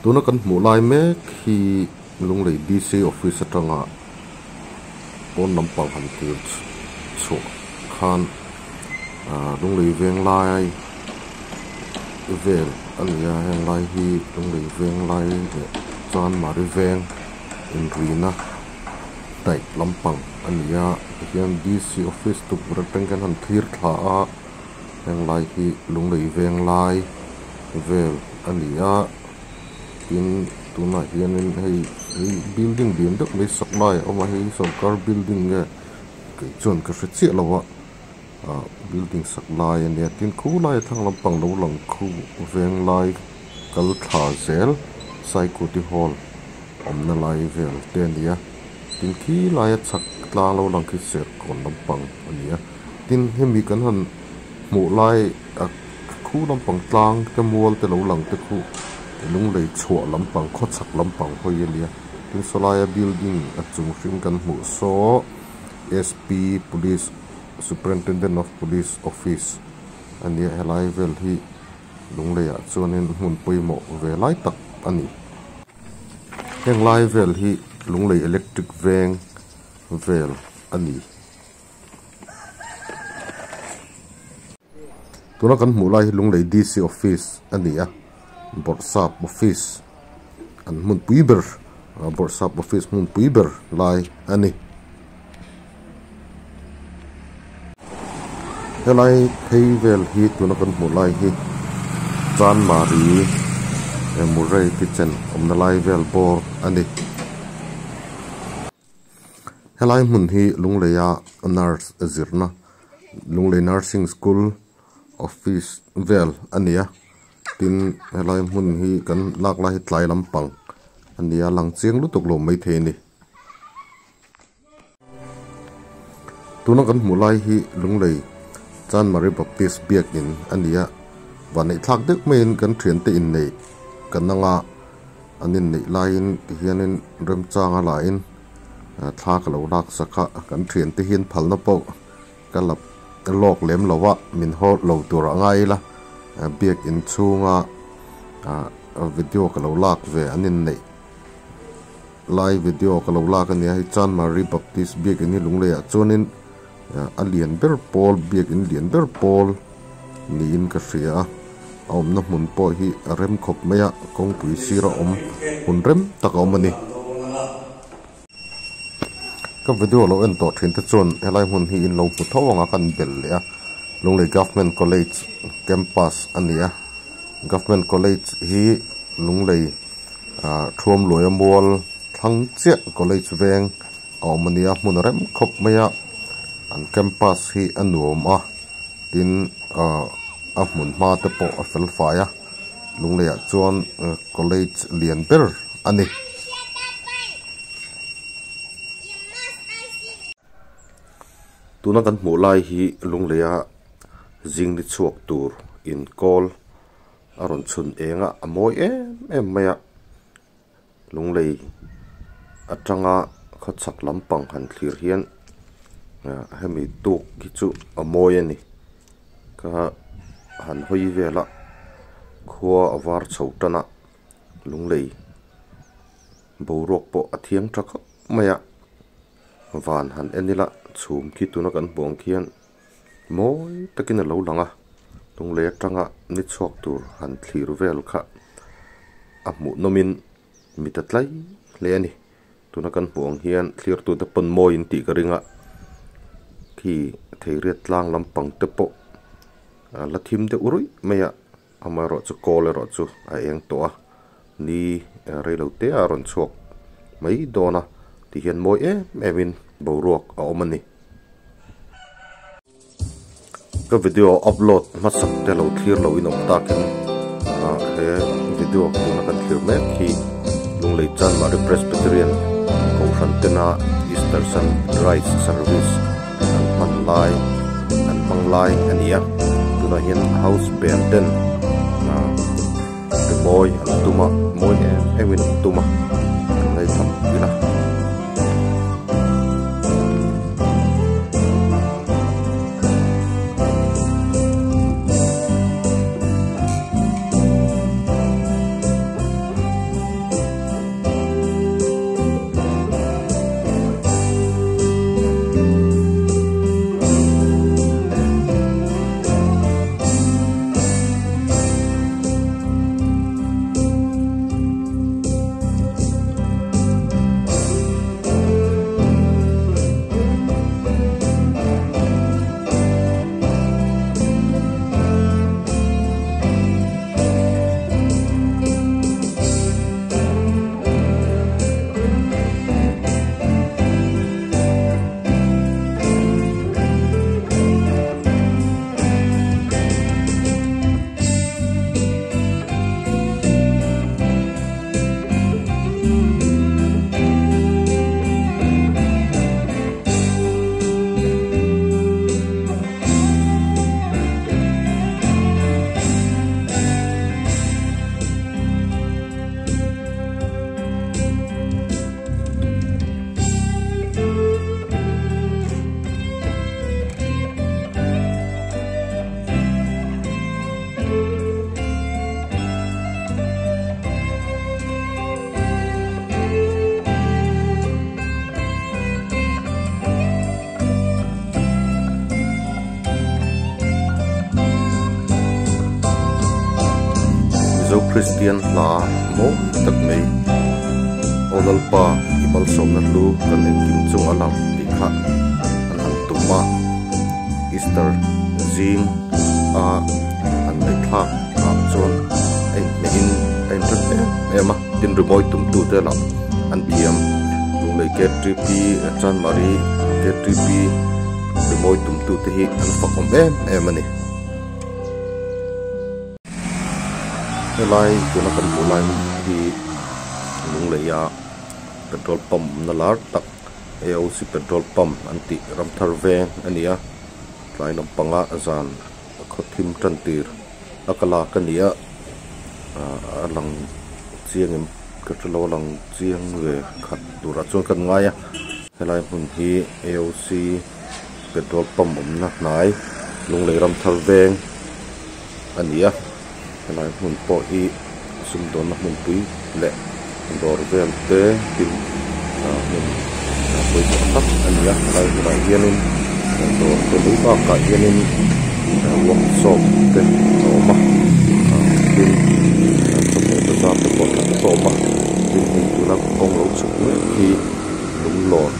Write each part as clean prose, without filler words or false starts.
Tuna kan hmuh lai mek hi Lunglei D_C office atanga pawn lampang han thlir chhuah khan ah Lunglei veng lai vel a ni a heng lai hi Lunglei veng lai leh Chanmari veng inrina hnaih lampang a ni a tihian D_C office tukverh atang khian han thlir thla a heng lai hi Lunglei veng lai vel a ni a tin tunah hianin hei hei building lian deuh mai sak lai a awm a hei sawrkar building nge kei chuan ka hre chiah lo a ah building sak lai a nia tin khu laia thlang lampang lo lang khu veng lai kal thla zel saikuti hall awmna lai vel te a ni a tin khi laia chhak tlang lo lang khi serkawn lampang a ni a tin hemi kan han hmuh lai ah khu lampang tlang te mual te lo lang te khu lunglei chhuah lampang khawchhak lampang hawi a nia tin sawlaia building a chung hring kan hmuh saw S_P police superintendent of police office a nia helai vel hi lungleiah chuanin hmun pawimawh ve lai tak a ni heng lai vel hi lunglei electric veng vel a ni. Tuna kan hmuh lai hi Lunglei D_C office a ni a Bawrhsap office an hmunpui ber Bawrhsap office hmunpui ber lai a ni. Helai phei vel hi tuna kan hmuh lai hi Chanmari Murray kitchen awmna lai vel bawr a ni. Helai hmun hi Lungleia nurse zirna Lunglei nursing school office vel a ni a tin helai hmun hi kan lak lai hi tlai lampang a ni a lang chiang lutuk lo maithei a ni. Tuna kan hmuh lai hi Lunglei Chanmari Baptist biakin a ni a vanneih thlak deuh maiin kan thiante inneih kan anga an inneih laiin tihianin remchanga lahin thla ka lo lak sak a kan thiante hian phalna pawh ka la lawk lem lo a min haw lo tur a ngai ila biakin chhunga video ka lo lak ve an inneih lai video ka lo lak a nia hei Chanmari Baptist biakin hi Lungleiah chuanin a lian ber pawl biakin lian ber pawl niin ka hria a a awmna hmun pawh hi a rem khawp mai a kawngpui sir a awm hmun rem tak a awm a ni. Ka video lo en tawh thin te chuan helai hmun hi in lo hmu tho ang a kan bel leh a Lunglei Government College campus a ni a Government College hi Lunglei ah Thuamluaia mual thlang chiah college veng a awm a nia hmun a rem khawp mai a an campus hi a nuam a tin ah a hmun hma te pawh a fel fai a Lungleiah chuan college lian ber a ni. Tuna kan hmuh lai hi Lungleia zing ni chhuak tur inkawl a rawn chhun eng a a mawi em em mai a Lunglei atanga khawchhak lampang han thlir hian hemi tuk hi chu a mawi a ni ka han hawi vel a khua a var chho tan a Lunglei boruak pawh a thiang tha khawp mai a van han en ila chhum khi tuna kan hmuh ang khian mawi takin a lo lang a lunglei atanga ni chhuak tur han thlir vel kha a hmuh nawmin mit a tlai hle a ni tuna kan hmuh ang hian thlir tute pawn mawi in tih ka ring a khi theiriat tlang lampang te pawh a la thim deuh ruih mai a. Amaherawhchu kawl erawh chu a eng tawh a, ni reilo te a rawn chhuak mai dawn a ti hian mawi em em in boruak a awm a ni. Ka video upload hmasak te lo thlir lo in awm takin he video tuna kan thlir mek hi Lunglei Chanmari Presbyterian Kohhran tena Easter Sunrise Service an hman lai an hmang lai a ni a tunah hian house band ten ah rimawi an tum a mawi em em in an tum a an ngaithla ila. Kristian hla mawi tak mai Aw Lalpa i malsawmna hlu kan engkim chung a lang tih kha an han tum a, Easter zing a han ngaihthlak ah chuan a inhmeh in a inhre em em a, tin rimawi tum tu te lah an thiam Lunglei KTP Chanmari KTP rimawi tum tu te hi an fak awm em em a ni. Helai tuna kan hmuh lai hi Lungleia petrol pump awmna lar tak AOC petrol pump an tih Ramthar veng a ni a tlai lampanga zan khaw thim tan tir a ka lak a ni a ah a lang chiang em ka hrelo a lang chiang ve khat turah chuan kan ngai a helai hmun hi AOC petrol pump awmna hnai Lunglei Ramthar veng a ni a helai hmun pawh hi sumdawnna hmunpui leh dawr vel te tin ah hmun pawimawh tak a ni a helai hmunah hianin dawr te mai bakah hianin workshop te a awm a ah tin chawhmeh bazar te pawh tha tak a awm a tin hei tuna kawng lo chhuk mek hi lunglawn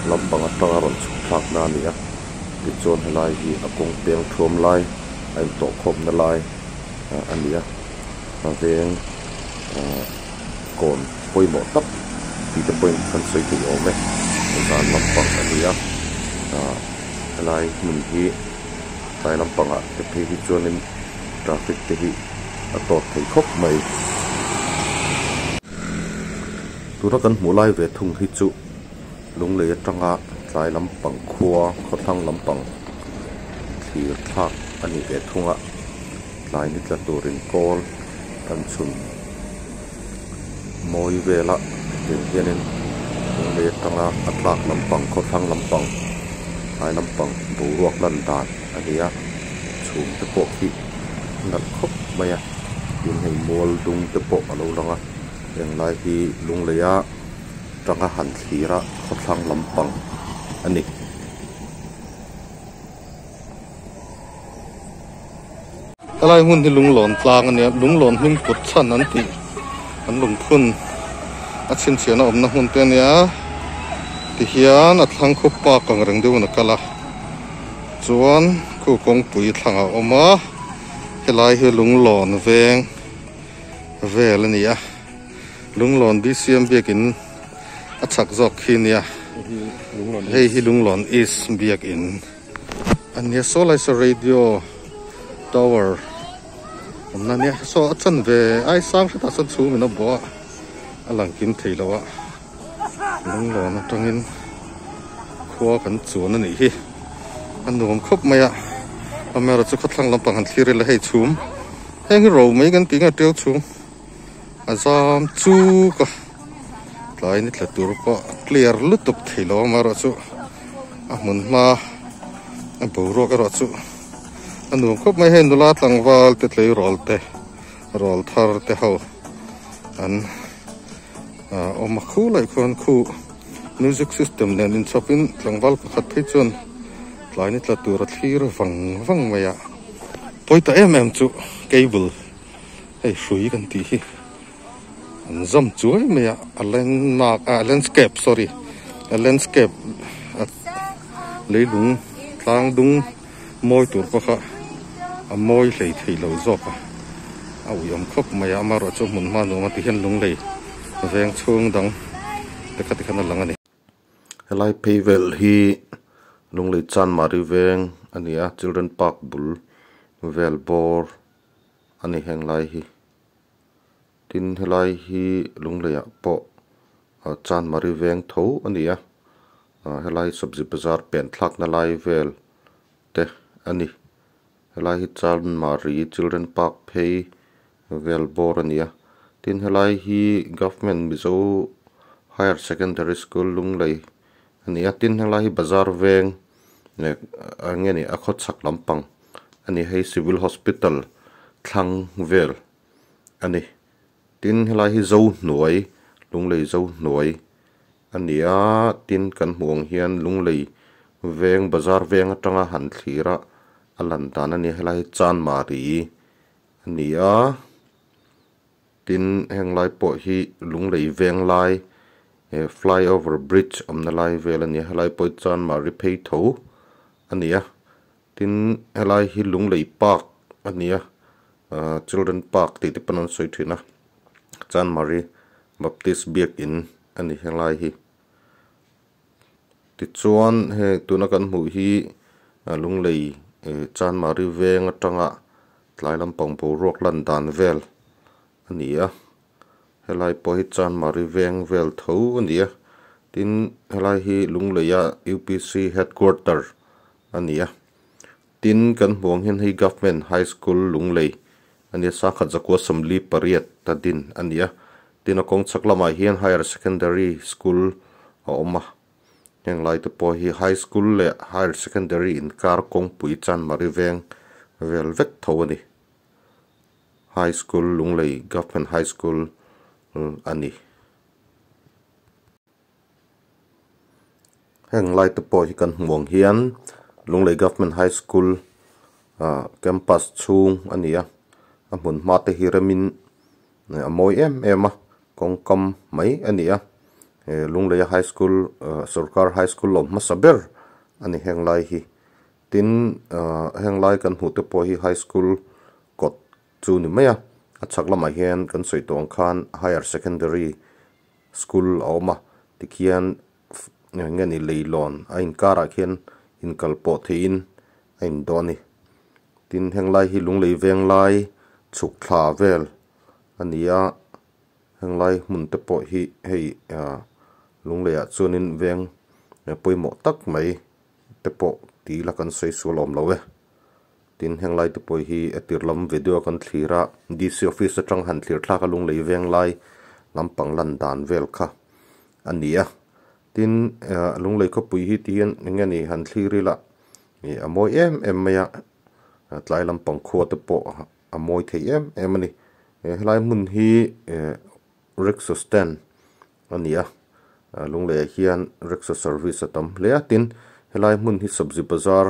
lampang atanga rawn chhuk thlak na a ni a tichuan helai hi a kawng peng thuam lai a intawh khawmna lai a ni a a veng ah kawn pawimawh tak tih te pawhin kan sawi thei awm e zan lampang a ni a ah helai hmun hi tlai lampangah te phei hi chuanin traffic te hi a tawt thei khawp mai. Tuna kan hmuh lai ve thung hi chu Lunglei atanga tlai lampang khua khawthlang lampang thlir thlak a ni ve thung a, tlai ni tla turin kawl kan chhun mawi vel a hetiang hianin Lunglei atanga a tlak lampang khawthlang lampang tlai lampang boruak lan dan a ni a, chhum te pawh khi nalh khawp mai a, tin hei mual dung te pawh a lo lang a, heng lai hi Lungleia tanga han thlir a khawthlang lampang a ni. Helai hmun hi lunglawn tlang a nia lunglawn hming put chhan an tih an lungphun a chhinchhiahna awmna hmun te a nia tihian a thlang khup park ang reng deuhin a kal a chuan khu kawngpui thlangah a awm a helai hi lunglawn veng vel a ni a. Lunglawn BCM biakin a chak zawk khi nia hei hi Lunglawn East biakin a nia saw lai saw radio tower awmna nia saw a chan ve ai sang hretah sawn chhum in a bawh a a lang kim thei lo a Lunglawn atangin khua kan chuan a nih hi a nuam khawp mai a amaherawhchu khawthlang lampang han thlir ila hei chhum heng hi ro mai kan tih nge tiau chhum. A zam chuk a tlai ni tla tur pawh clear lutuk thei lo amaherawhchu a hmun hma a boruak erawh chu a nuam khawp mai hei nula tlangval te tleirawl te rawl thar te ho an awm a khu laih khuan khu music system nen inchhawp in tlangval pakhat phei chuan tlai ni tla tur a thlir vang vang mai a pawi ta em em chu cable. Hei hrui kan tih hi an zam chuai mai a a landmark ah landscape sorry a landscape a leilung tlang dung mawi tur pawh kha a mawi hlei thei lo zawk a a uiawm khawp mai a amaherawhchu hmun hma nuam a ti hian lunglei veng chhung dang te kha tikhan a lang a ni. Helai phei vel hi Lunglei Chanmari veng a ni a Children Park bul vel bawr. a ni heng lai hi tin helai hi lungleiah pawh ah chanmari veng tho a ni a ah helai sabzi bazar pen thlakna lai vel te a ni helai hi chanmari children park phei vel bawr a ni a tin helai hi government mizo higher secondary school lunglei a ni a tin helai hi bazar veng leh eng nge ni a khawchhak lampang. A ni hei civil hospital thlang vel a ni tin helai hi zo hnuai lunglei zo hnuai a ni a tin kan hmuh ang hian lunglei veng bazar veng atanga han thlir a a lan dan a ni a helai hi chanmari a ni a. Tin heng lai pawh hi lunglei veng lai eh flyover bridge awmna lai vel a ni a helai pawh hi chanmari phei tho a ni a tin helai hi lunglei park a ni a ahh children park tih te pawn an sawi thin a chanmari baptist biakin a ni helai hi tichuan heng tuna kan hmuh hi lunglei eh chanmari veng atanga tlai lampang boruak lan dan vel a ni a helai pawh hi chanmari veng vel tho a ni a tin helai hi lunglei a u p c headquarter a ni a tin kan hmuh ang hian hei government high school lunglei a nia sangkhat zakua sawmli pariat ta din a ni a tin a kawng chhak lamah hian higher secondary school a awm a heng lai te pawh hi high school leh higher secondary inkar kawngpui chanmari veng vel vek tho a ni. High School Lunglei Government High School a ni. Heng lai te pawh hi kan hmu ang hian Lunglei Government High School ah campus chhung a ni a, a hmun hma te hi remin a mawi em em a, kawngkam mai a ni a, he Lungleia High School sorkar High School lo hmasa ber a ni heng lai hi. Tin, heng lai kan hmuh te pawh hi high school kawt chu ni mai a, a chhak lamah hian kan sawi tawh ang khan higher secondary school a awm a, tikhian eng nge ni leilawn a inkarah khian inkal pawh theihin a indawh a ni. Tin, heng lai hi lunglei veng lai chhuk thla vel a ni a, heng lai hmun te pawh hi hei lungleiah chuanin veng pawimawh tak mai. te pawh ti ila kan sawi sual awm lo e. Tin heng lai te pawh hi a tir lam video kan thlir a D_C office atang han thlir thlak a lunglei veng lai lampang lan dan vel kha a ni a. Tin eh lunglei khawpui hi ti hian eng nge ni han thlir ila ih a mawi em em mai a tlai lampang khua te pawh a mawi thei em em a ni. Helai hmun hi eh rickshaw stand a ni a lungleiah hian rickshaw service a tam hle a tin helai hmun hi sabzi bazar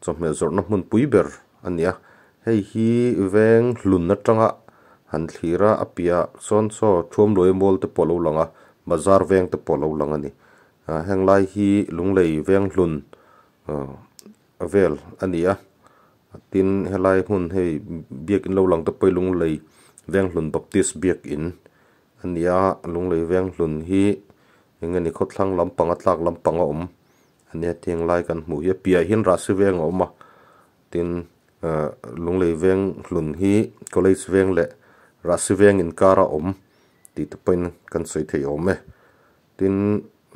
chawhmeh zawrhna hmun pui ber a ni a hei hi veng hlun atanga han thlir a a piahah sawn saw thuamluai mual te pawh a lo lang a bazar veng te pawh a lo lang a ni ah heng lai hi lunglei veng hlun vel a ni a tin helai hmun hei biakin lo lang te pawh hi lunglei veng hlun baptist biakin. A nia, Lunglei veng hlun hi eng nge ni khawthlang lampang a tlak lampang a awm a nia tiang lai kan hmuh hi a piahah hian Rahsi veng a awm a tin ah Lunglei veng hlun hi college veng leh Rahsi veng inkar a awm tih te pawhin kan sawi thei awm e tin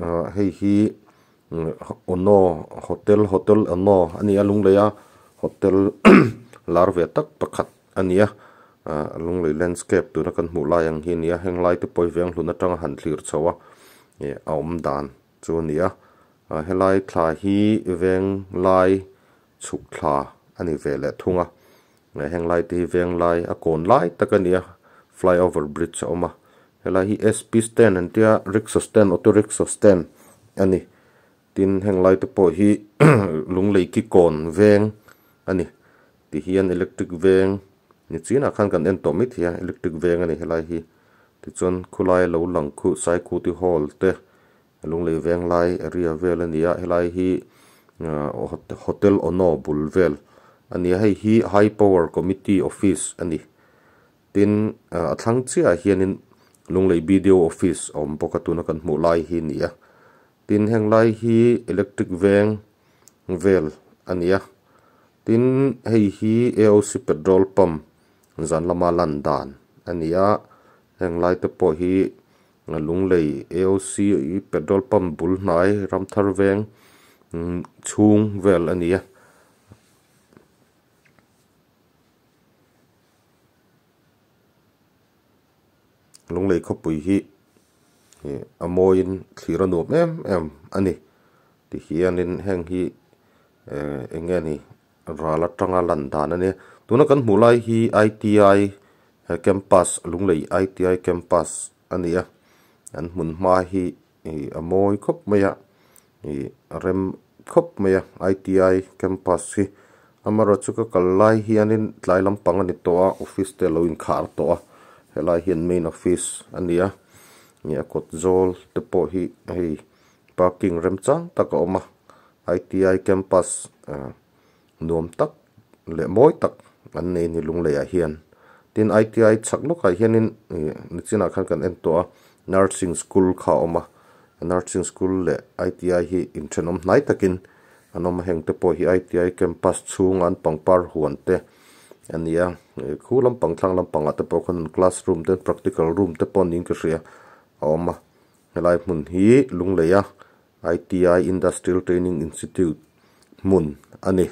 ah hei hi Ono hotel hotel Ono a ni a Lunglei a hotel lar ve tak pakhat. A ni a, ah lunglei landscape tuna kan hmuh lai ang hi a ni a, heng lai te pawh hi veng hlun atanga han thlir chho a ih a awm dan chu a ni a, ah helai thla hi veng lai chhuk thla a ni ve leh thung a, heng lai te hi veng lai a kawn lai tak a ni a, flyover bridge a awm a, helai hi S P stand an tia rickshaw stand auto rickshaw stand a ni, tin heng lai te pawh hi lunglei ki kawn veng a ni. Ti hian electric veng ni chinah khan kan en tawh mai thei a electric veng a ni helai hi tichuan khulai lo lang khuh saikhuti hall te lunglei veng lai area vel a ni a helai hi ah hotel ono bul vel a ni a hei hi high power committee office a ni tin ah a thlang chiahah hianin lunglei B D O office a awm bawk a tuna kan hmuh lai hi a ni a tin heng lai hi electric veng vel a ni a. Tin, hei hi AOC petrol pump zan lama lan dan a ni a, heng lai te pawh hi Lunglei AOC petrol pump bul hnai Ramthar veng chhung vel a ni a. Lunglei khawpui hi ih a mawiin thlir a nuam em em a ni tihianin heng hi eh eng nge ni ral atanga lan dan a nia tuna kan hmuh lai hi I T I campus Lunglei I T I campus a ni a an hmun hma hi ih a mawi khawp mai a ih a rem khawp mai a I T I campus hi amaherawhchu ka kal lai hianin tlai lampang a ni tawh a office te a lo inkhar tawh a. Helai hian main office a ni a ih a kawt zawl te pawh hi hei parking remchang tak a awm a I T I campus ah nuam tak leh mawi tak an nei a ni lunglei ah hian tin I T I chhak lawkah hianin ih nichinah khan kan en tawh a nursing school kha a awm a nursing school leh I T I hi inthenawm hnai takin an awm a heng te pawh hi I T I campus chhunga an pangpar huan te a ni a ih khu lampang thlang lampangah te pawh khawn classroom te practical room te pawh niin ka hria a awm a helai hmun hi lunglei a I T I industrial training institute hmun a ni.